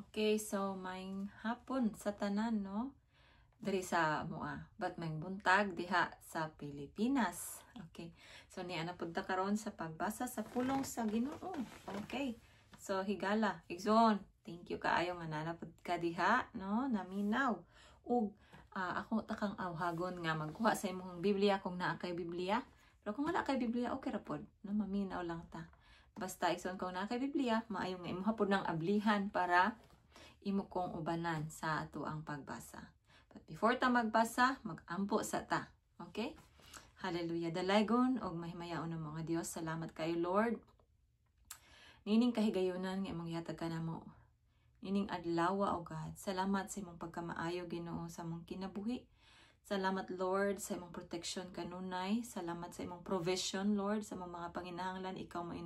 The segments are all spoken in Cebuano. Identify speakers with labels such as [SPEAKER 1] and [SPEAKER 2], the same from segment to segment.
[SPEAKER 1] Okay, so maayong hapon sa tanan, no? Diri sa amoa, but maayong buntag diha sa Pilipinas. Okay. So niya na pud ta karon sa pagbasa sa pulong sa Ginoo. Okay. So higala, igsoon. Thank you kaayo nga naa na pud ka diha, no? Naminaw. Ug ako ta kang awhagon nga magkuha sa imong Biblia kung naa kay Biblia. Pero kung wala kay Biblia, okay ra pod, no? Maminaw lang ta. Basta, igsoon, kung naa kay Biblia, maayo nga imo pod nang ablihan para imo kong ubanan sa ato ang pagbasa. But before ta magbasa, magampo sa ta. Okay? Hallelujah. Dalaygon og mahimayaon ng mga Dios. Salamat kayo, Lord. Nining kahigayunan nga imong gihatag kanamo. Nining adlaw, O God. Salamat sa imong pagkamaayo, Ginoo, sa among kinabuhi. Salamat, Lord, sa imong protection kanunay. Salamat sa imong provision, Lord, sa among mga panginahanglan. Ikaw may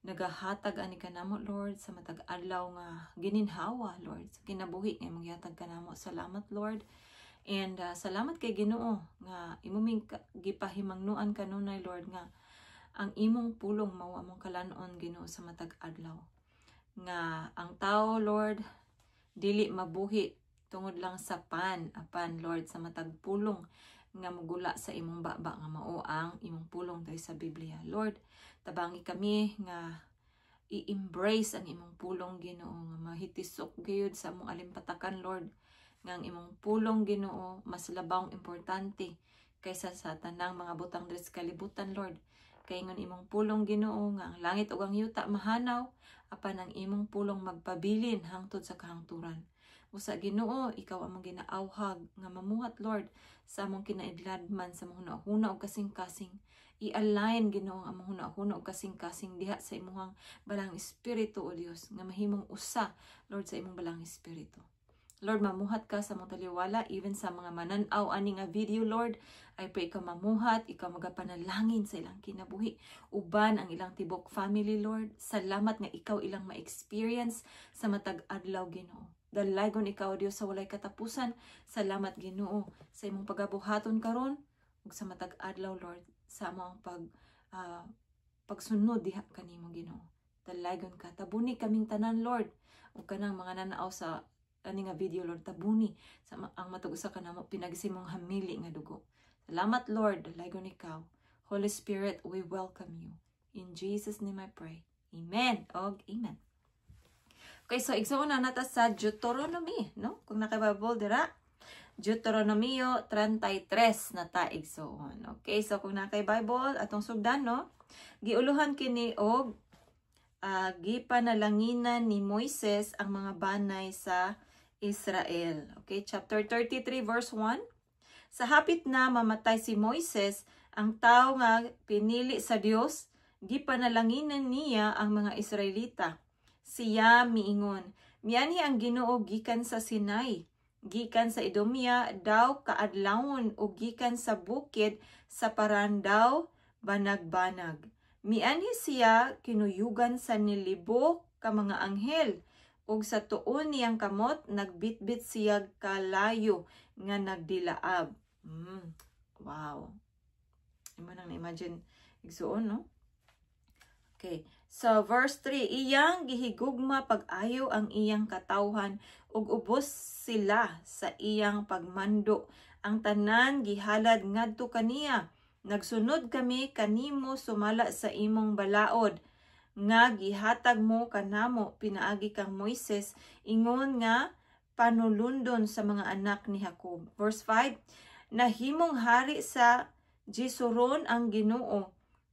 [SPEAKER 1] nagahatag ani kanamo, Lord, sa matag adlaw nga gininhawa, Lord, sa kinabuhi nga imong gihatag kanamo. Salamat, Lord. And salamat kay Ginoo nga imo ming gipahimangnuan kanunay, Lord, nga ang imong pulong mao among kalan-on, Ginoo, sa matag adlaw. Nga ang tao, Lord, dili mabuhi tungod lang sa pan, apan, Lord, sa matag pulong nga mugula sa imong baba, nga mao ang imong pulong diri sa Biblia. Lord, tabangi kami nga i-embrace ang imong pulong, Ginoo, nga mahitisok gyud sa among alimpatakan, Lord, nga ang imong pulong, Ginoo, mas labawng importante kaysa sa tanang mga butang diri sa kalibutan, Lord. Kay ingon imong pulong, Ginoo, nga ang langit ug ang yuta mahanaw, apan ang imong pulong magpabilin hangtod sa kahangturan. Usa, Ginoo, ikaw among ginaawhag nga mamuhat, Lord, sa among kinaidladman, sa among hunahuna ug kasing-kasing. I-align, Ginoo, ang among hunahuna ug kasing-kasing diha sa imong Balaang Espiritu, O Dios, nga mahimong usa, Lord, sa imong Balaang Espiritu. Lord, mamuhat ka sa among taliwala, even sa mga manan-aw ani nga video, Lord. I pray ikaw mamuhat, ikaw magapanalangin sa ilang kinabuhi. Uban ang ilang tibok family, Lord. Salamat nga ikaw ilang ma-experience sa matag adlaw, Ginoo. Dalaygon ikaw, Dios, sa walay katapusan. Salamat, Ginoo, sa imong pagabuhaton karon ug sa matag adlaw, Lord, sa among pagsunod diha kanimo, Ginoo. Dalaygon ka. Tabuni kaming tanan, Lord. Ug kanang mga nanaaw sa ani nga video, Lord, tabuni sa ang matag usa kanamo pinaagi sa imong hamili nga dugo. Salamat, Lord, dalaygon ikaw. Holy Spirit, we welcome you. In Jesus' name I pray. Amen. Og amen. Okay, so igsoon na nata sa Deuteronomy, no? Kung naa kay Bible dira, Deuteronomio 33 na ta, igsoon. Okay, so kung naa kay Bible, atong sugdan, no? Giuluhan kini og gipanalanginan ni Moises ang mga banay sa Israel. Okay, chapter 33 verse 1. Sa hapit na mamatay si Moises, ang tao nga pinili sa Dios, gipanalanginan niya ang mga Israelita. Siya miingon, "Mianhi ang Ginoo gikan sa Sinai, gikan sa Edomia daw kaadlawon ug gikan sa bukid sa Paran daw banag-banag. Mianhi siya kinuyugan sa nilibo ka mga anghel ug sa tuon niyang kamot nagbitbit siya kalayo nga nagdilaab." Wow. Imo nang na-imagine, igsuon, no? Okay. So verse 3, iyang gihigugma pag-ayo ang iyang katawhan ug ubos sila sa iyang pagmando. Ang tanan gihalad ngadto kaniya. Nagsunod kami kanimo sumala sa imong balaod nga gihatag mo kanamo pinaagi kang Moises ingon nga panulundon sa mga anak ni Jacob. Verse 5, nahimong hari sa Jesurun ang Ginoo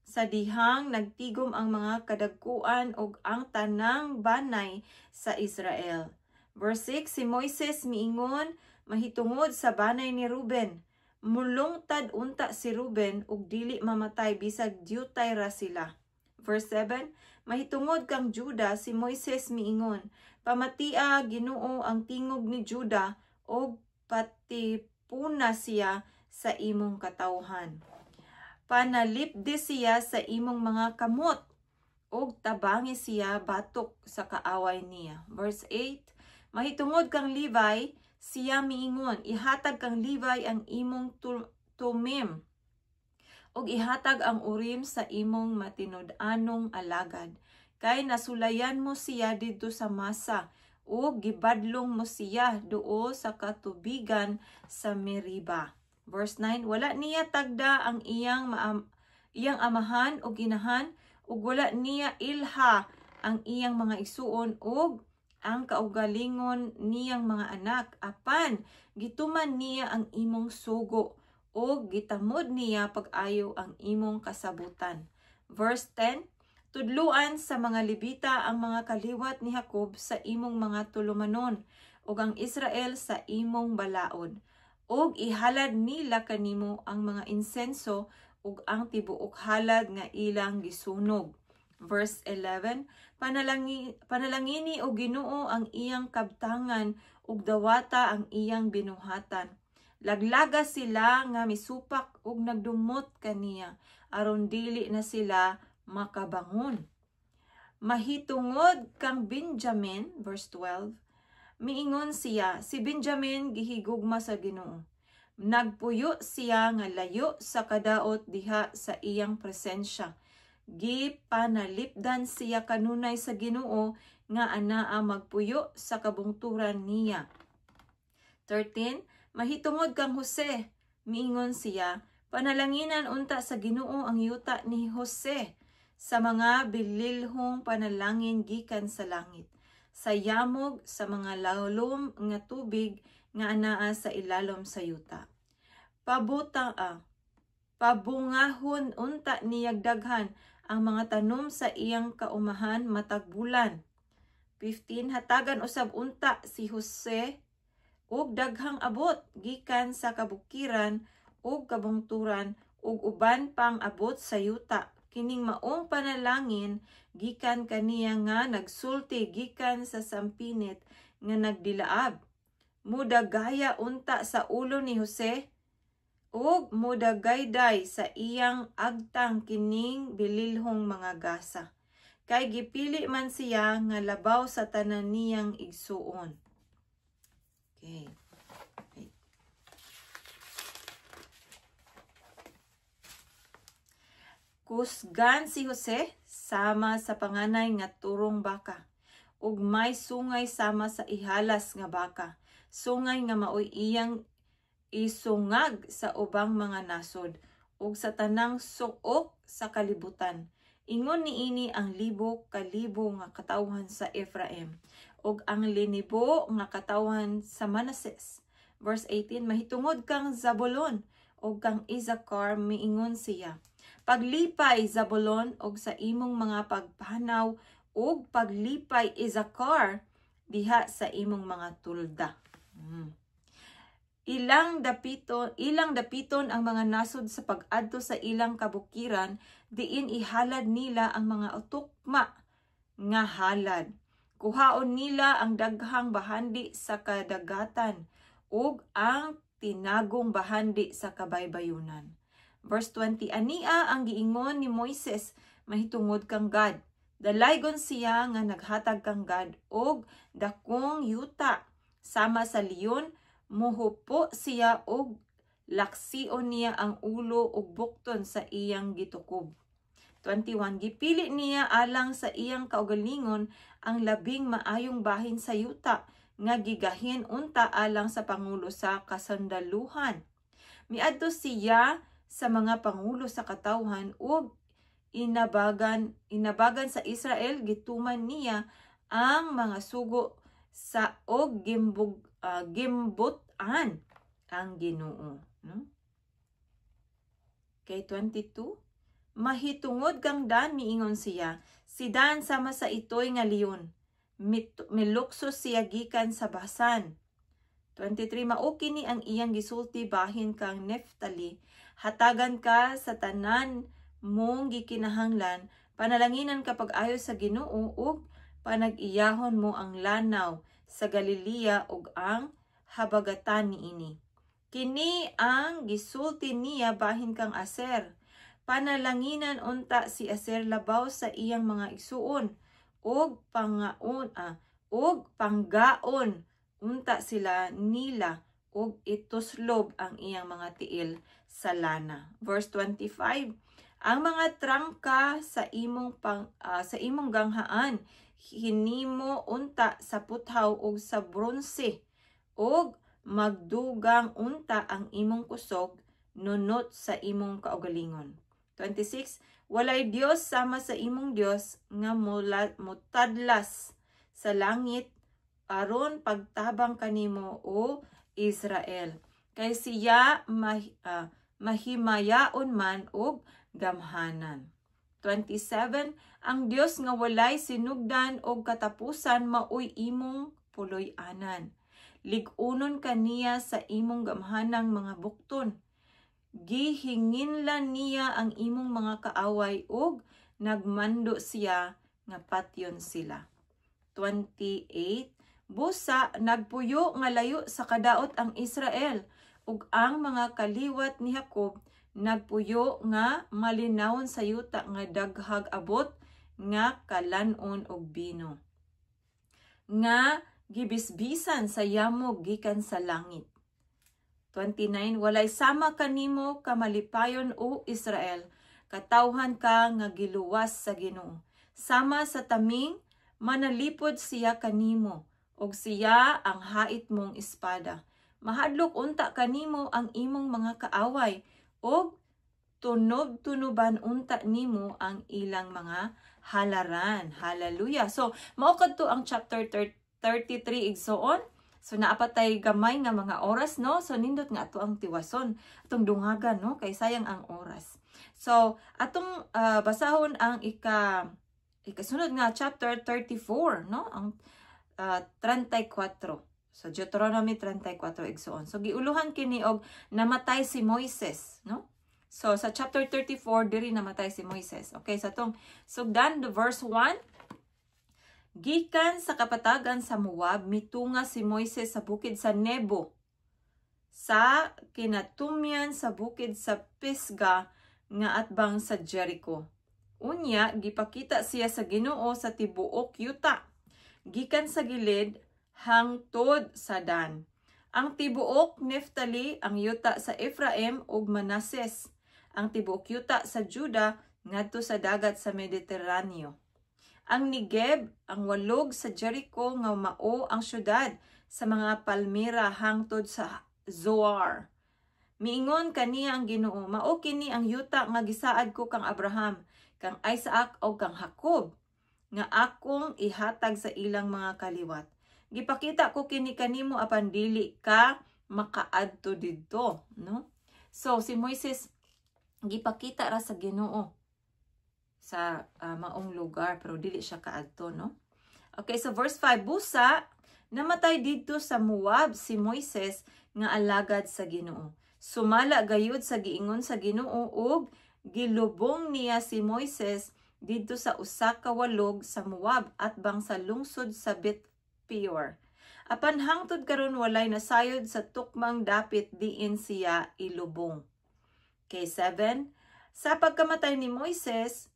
[SPEAKER 1] sa dihang nagtigom ang mga kadagkuan ug ang tanang banay sa Israel. Verse 6, si Moises miingon mahitungod sa banay ni Ruben, "Mulungtad unta si Ruben ug dili mamatay bisag diutay ra sila." Verse 7, mahitungod kang Juda, si Moises miingon, "Pamatia, Ginoo, ang tingog ni Juda ug patipuna siya sa imong katawhan. Panalipdi siya sa imong mga kamot ug tabangi siya batok sa kaaway niya." Verse 8, mahitungod kang Levi, siya miingon, "Ihatag kang Levi ang imong Tumim ug ihatag ang Urim sa imong matinud-anong alagad. Kay nasulayan mo siya didto sa Masa ug ug gibadlong mo siya duol sa katubigan sa Meriba. Verse 9, wala niya tagda ang iyang amahan o ginahan, ug wala niya ilha ang iyang mga igsuon ug ang kaugalingon niyang mga anak, apan gituman niya ang imong sugo ug gitamod niya pag-ayo ang imong kasabutan. Verse 10, tudluan sa mga Levita ang mga kaliwat ni Jacob sa imong mga tulumanon ug ang Israel sa imong balaod, ug ihalad nila kanimo ang mga insenso ug ang tibuok halad nga ilang gisunog. Verse 11, panalangini o Ginoo ang iyang kabtangan ug dawata ang iyang binuhatan. Laglaga sila nga misupak ug nagdumot kaniya, aron dili na sila makabangon. Mahitungod kang Benjamin, verse 12, miingon siya, si Benjamin gihigugma sa Ginoo. Nagpuyo siya nga layo sa kadaot diha sa iyang presensya. Gipanalipdan siya kanunay sa Ginoo nga anaa magpuyo sa kabungturan niya. 13, mahitungod kang Jose, miingon siya, panalanginan unta sa Ginoo ang yuta ni Jose sa mga bililhong panalangin gikan sa langit, sa yamog sa mga lalom nga tubig nga anaa sa ilalom sa yuta. Pabungahon unta niyag daghan ang mga tanom sa iyang kaumahan matag bulan. 15, hatagan usab unta si Jose og daghang abot gikan sa kabukiran ug kabungturan ug uban pang abot sa yuta. Kining maong panalangin gikan kaniya nga nagsulti gikan sa sampinit nga nagdilaab. Mudagaya unta sa ulo ni Jose ug mudagayday sa iyang agtang kining bililhong mga gasa. Kay gipili man siya nga labaw sa tanan niyang igsuon. Okay. Wait. Kusgan si Jose sama sa panganay nga turong baka, ug may sungay sama sa ihalas nga baka, sungay nga maoy iyang isungag sa ubang mga nasod ug sa tanang suok sa kalibutan. Ingon niini ang libo kalibo nga katawhan sa Ephraim ug ang linibo nga katawhan sa Manases. Verse 18, mahitungod kang Zabulon ug kang Isakar, miingon siya, paglipay Zabulon og sa imong mga pagpanaw, ug paglipay Isakar diha sa imong mga tulda. Ilang dapiton ang mga nasod sa pag-adto sa ilang kabukiran, diin ihalad nila ang mga utukma nga halad. Kuhaon nila ang daghang bahandi sa kadagatan ug ang tinagong bahandi sa kabaybayunan. Verse 20, ania ang giingon ni Moises mahitungod kang Gad. Dalaygon siya nga naghatag kang Gad og dakong yuta sama sa leon, muhupo siya og laksion niya ang ulo og bukton sa iyang gitukob. 21, gipili niya alang sa iyang kaugalingon ang labing maayong bahin sa yuta nga gigahin unta alang sa pangulo sa kasandaluhan. Miadto siya sa mga pangulo sa katawhan ug inabagan sa Israel, gituman niya ang mga sugo sa og gimbutan ang Ginoo, no? Kay 22, mahitungod kang Dan, miingon siya, si Dan sama sa itoy nga leon, milukso siya gikan sa Basan. 23, mao kini ang iyang gisulti bahin kang Neftali, hatagan ka sa tanan mong gikinahanglan, panalanginan ka pag-ayo sa Ginoo ug panag-iyahon mo ang lanaw sa Galilea ug ang habagatan niini. Kini ang gisulti niya bahin kang Aser, panalanginan unta si Aser labaw sa iyang mga igsuon ug pangaon ug panggaon unta sila nila ug ituslob ang iyang mga tiil sa lana. Verse 25, ang mga trangka sa imong ganghaan Hinimo unta sa puthaw ug sa bronse, ug magdugang unta ang imong kusog nunot sa imong kaugalingon. 26. Walay Dios sama sa imong Dios nga mutadlas sa langit aron pagtabang kanimo, o Israel. Kay siya mahimayaon man og gamhanan. 27. Ang Dios nga walay sinugdan og katapusan maoy imong puloy-anan. Lig-unon kaniya sa imong gamhanang mga bukton. Gihinginlan niya ang imong mga kaaway ug nagmando siya nga patyon sila. 28. Busa nagpuyo nga layo sa kadaot ang Israel, ug ang mga kaliwat ni Jacob nagpuyo nga malinawon sa yuta nga daghag abot nga kalanon og bino, nga gibisbisan sa yamog gikan sa langit. 29. Walay sama kanimo kamalipayon, o Israel, katawhan ka nga giluwas sa Ginoo. Sama sa taming, manalipod siya kanimo, ug siya ang hait mong espada. Mahadlok unta kanimo ang imong mga kaaway, ug tunob-tunoban unta nimo ang ilang mga halaran. Hallelujah. So, mao kadto ang chapter 33, igsoon. So naapatay gamay nga mga oras, no? So nindot nga ato ang tiwason, atong dungagan, no, kay sayang ang oras. So atong basahon ang ikasunod nga chapter 34, no, ang 34. So Deuteronomy 34, igsoon. So giuluhan kini og "Namatay si Moises," no? So sa chapter 34 diri namatay si Moises. Okay, sa atong sugdan, the verse 1. Gikan sa kapatagan sa Moab, mitunga si Moises sa bukid sa Nebo, sa kinatumyan sa bukid sa Pisga nga atbang sa Jericho. Unya, gipakita siya sa Ginoo sa tibuok yuta, gikan sa Gilead hangtod sa Dan, ang tibuok Neftali, ang yuta sa Ephraim ug Manases, ang tibuok yuta sa Juda ngadto sa dagat sa Mediteraneo, ang Negev, ang walog sa Jericho nga mao ang syudad sa mga palmera hangtod sa Zoar. Miingon kaniya ang Ginoo, "Mao kini ang yuta nga gisaad ko kang Abraham, kang Isaac ug kang Jacob nga akong ihatag sa ilang mga kaliwat. Gipakita ko kini kanimo apan dili ka makaadto didto," no? So si Moises gipakita ra sa Ginoo sa maong lugar pero dili siya kaadto, no? Okay, so verse 5, busa namatay didto sa Moab si Moises nga alagad sa Ginoo, sumala gayud sa giingon sa Ginoo, ug gilubong niya si Moises didto sa usa ka walog sa Moab atbang sa lungsod sa Bet Peor. Apan hangtod karon walay nasayod sa tukmang dapit diin siya ilubong. Okay, 7. Sa pagkamatay ni Moises,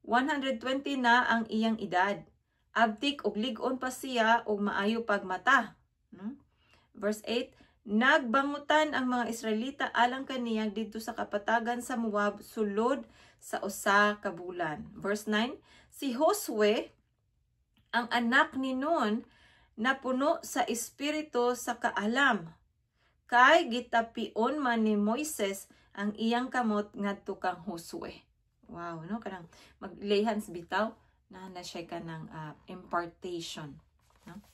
[SPEAKER 1] 120 na ang iyang edad. Abtik og lig-on pa siya og maayo pagmata. Verse 8, nagbangutan ang mga Israelita alang kaniya didto sa kapatagan sa Moab sulod sa 1 ka bulan. Verse 9, si Josue, ang anak ni Nun, napuno sa espiritu sa kaalam. Kay gitapion man ni Moises ang iyang kamot ngadto kang Josue. Wow, no? Kanang mag-lay hands bitaw na na siya kanang impartation, no?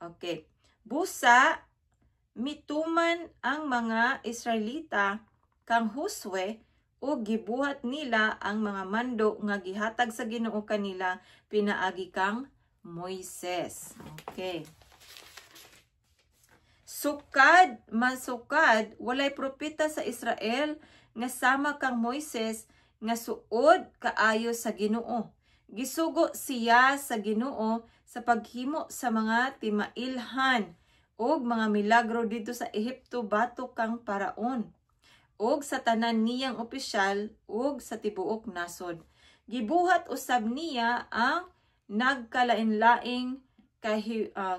[SPEAKER 1] Okay. Busa mituman ang mga Israelita kang Josue ug gibuhat nila ang mga mando nga gihatag sa Ginoo kanila pinaagi kang Moises. Okay. Sukad masukad walay propeta sa Israel nga sama kang Moises nga suod kaayo sa Ginoo. Gisugo siya sa Ginoo sa paghimo sa mga timailhan ug mga milagro didto sa Ehipto batok kang Paraon ug sa tanan niyang opisyal ug sa tibuok nasod. Gibuhat usab niya ang nagkalain-laing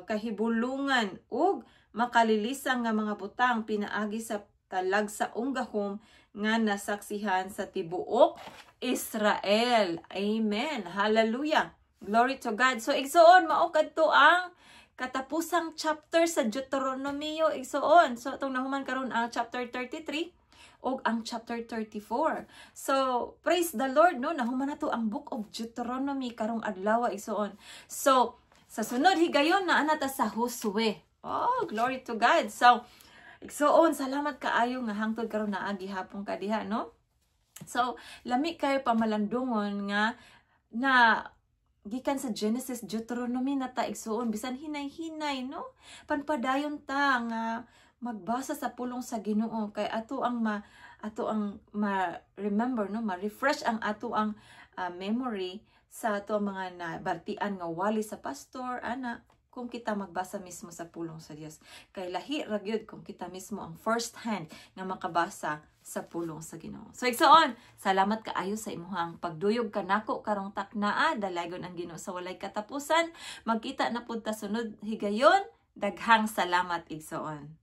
[SPEAKER 1] kahibulungan ug makalilisang nga mga butang pinaagi sa talagsaong gahom nga nasaksihan sa tibuok Israel. Amen. Hallelujah. Glory to God. So igsuon, mao kadto ang katapusang chapter sa Deuteronomio, igsuon. So atong nahuman karon ang chapter 33 ug ang chapter 34. So praise the Lord, no, nahuman nato ang Book of Deuteronomy karong adlaw, igsuon. So sa sunod higayon naa na ta sa Josue. Oh, glory to God. So igsuon, salamat kaayo nga hangtod karon naa gihapon ka diha, no? So lami kayo pamalandungon nga na gikan sa Genesis, Deuteronomy na ta, igsuon, bisan hinay-hinay, no, panpadayon ta nga magbasa sa pulong sa Ginoo kay ato ang ma-remember, no, ma-refresh ang ato ang memory sa ato ang mga nabaltian nga wali sa pastor ana kung kita magbasa mismo sa pulong sa Dios, kay lahi ra gyud kung kita mismo ang first hand nga makabasa sa pulong sa Ginoo. So igsoon, salamat kaayo sa imuhang pagduyog kanako karong taknaa. Dalaygon ang Ginoo sa walay katapusan. Magkita na pud ta sunod higayon. Daghang salamat, igsoon.